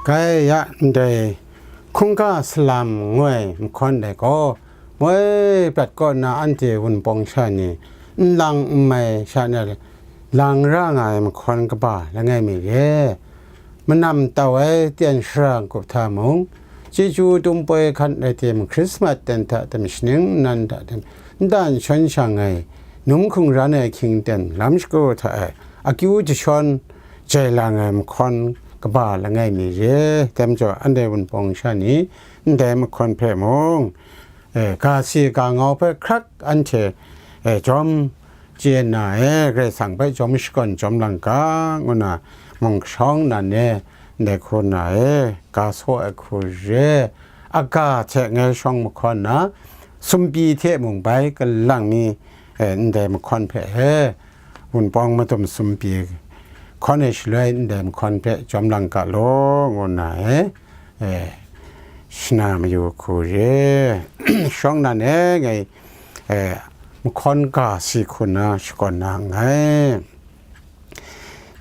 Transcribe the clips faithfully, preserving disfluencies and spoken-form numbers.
Gaiya ndai hkungga salam ngoi mahkawn dai gaw, moi prat kaw na anhte Wunpawng sha ni, nlang nmai sha na lang ra nga ai mahkawn kaba langai mi re. Manam tau ai tyen shara n-gup hta mung, chyeju tumpoi hkan rai tim, Hkrismat tyen hta tim, shaning nnan hta tim, nta n shawn shang ai, num hkungran ai hkying tyen lam shagu hta e, akyu jashawn jai lang ai mahkawn kaba langai mi re. Dai majaw, anhte Wunpawng sha ni ndai mahkawn hpe mung, e, ga si ga ngau hpe hkrak anhte, e, jawm chye na, e, Karai Kasang hpe jawm shakawn jawm lang ga, ngu na mung kashawng nan e ndai hku na, e, ga saw ai hku re, aga hte ngai shawng mahkawn na, sumpyi hte mung bai kalang mi, e, ndai mahkawn hpe, e, Wunpawng madum sumpyi hkawn ai shaloi ndai mahkawn hpe jawm lang ga law, ngu na, e, e, shana mayu hku re. Shawng nan e ngai, e, mahkawn ga si hku na shakawn na nngai.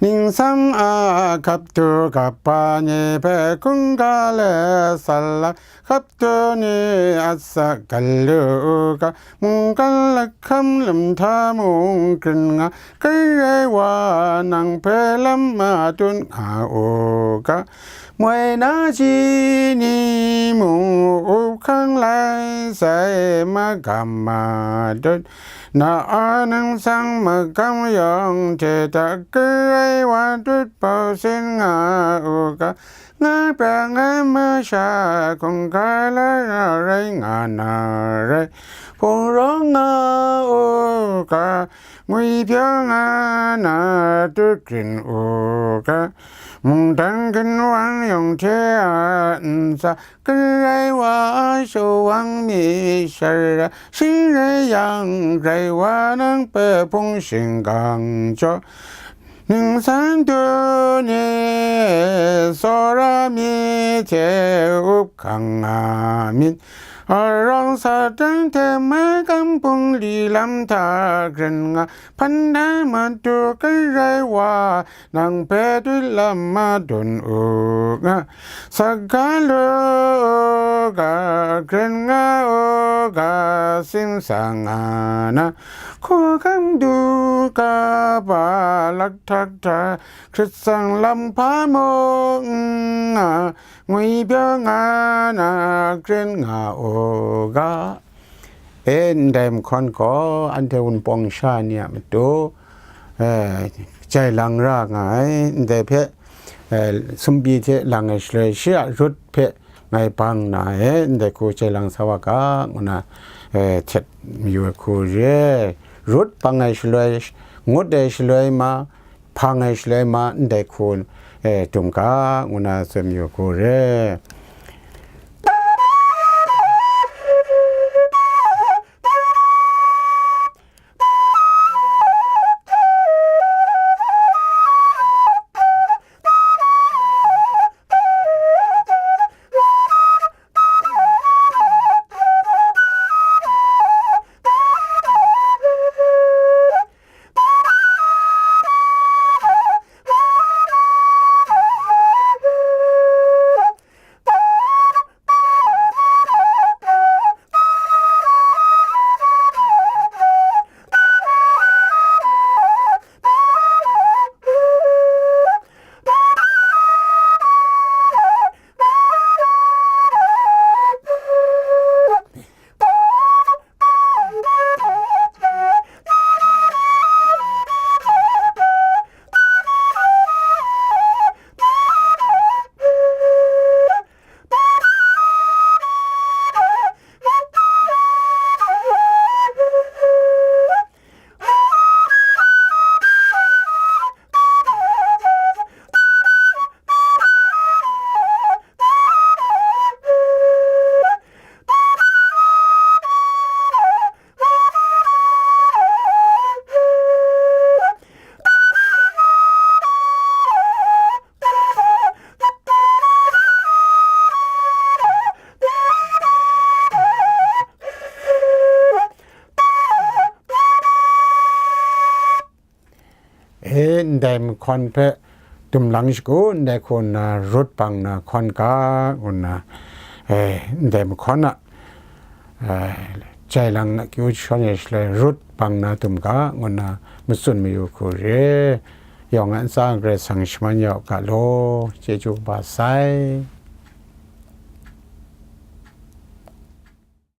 Ningsang a hkap du kaba ni hpe hkungga le salak, hkap du ni a sa galu u ga, mungkan lahkam lam hta mung grin nga, Karai wa nang hpe lam madun nga u ga, moi na ji ni mung up hkang lai sai magam madun, na a ningsang magam yawng hte hta Karai wa dut bau sin nga u ga, nga pya nga masha hkungga lara rai nga na rai, hpung rawng nga u ga, ngwipyaw nga na dut grin u ga, mungdan ginwang yawng hte a ntsa, Karai wa shawang mi shara, shing rai yang, Karai wa nang hpe hpung shingkang jaw, ningsang du ni tsawra mi hte up hkang nga myit, arawng Satan hte magam hpung li lam hta grin nga, hpan na matu Karai wa nang hpe dut lam madun u nga, saga lu u ga, grin nga u ga, simsang nga na, hkawhkam du kaba lahtak hta, hkrit tsang lam hpa mung n nga, ngwipyaw nga na, grin nga u ga. E, ndai mahkawn gaw anhte Wunpawng sha ni a matu, e, jai lang ra nga ai, ndai hpe, e, sumpyi hte lang ai shaloi, shi a Rut hpe ngai bang na e, ndai hku jai lang sa wa ga, ngu na, e, htet mayu ai hku re. Rut bang ai shaloi, ngut ai shaloi ma, hpang ai shaloi ma, ndai hku, e, dum ga, ngu na tsun mayu hku re. E, ndai mahkawn hpe dum lang shagu, ndai hku nna rut bang na hkawn ga, ngu nna, eh, ndai mahkawn a, eh, jai lang na kyu shawn e shaloi rut bang na dum ga, ngu nna matsun mayu hku re, yawng a ntsa Karai Kasang shaman ya u ga law, chyeju kaba sai.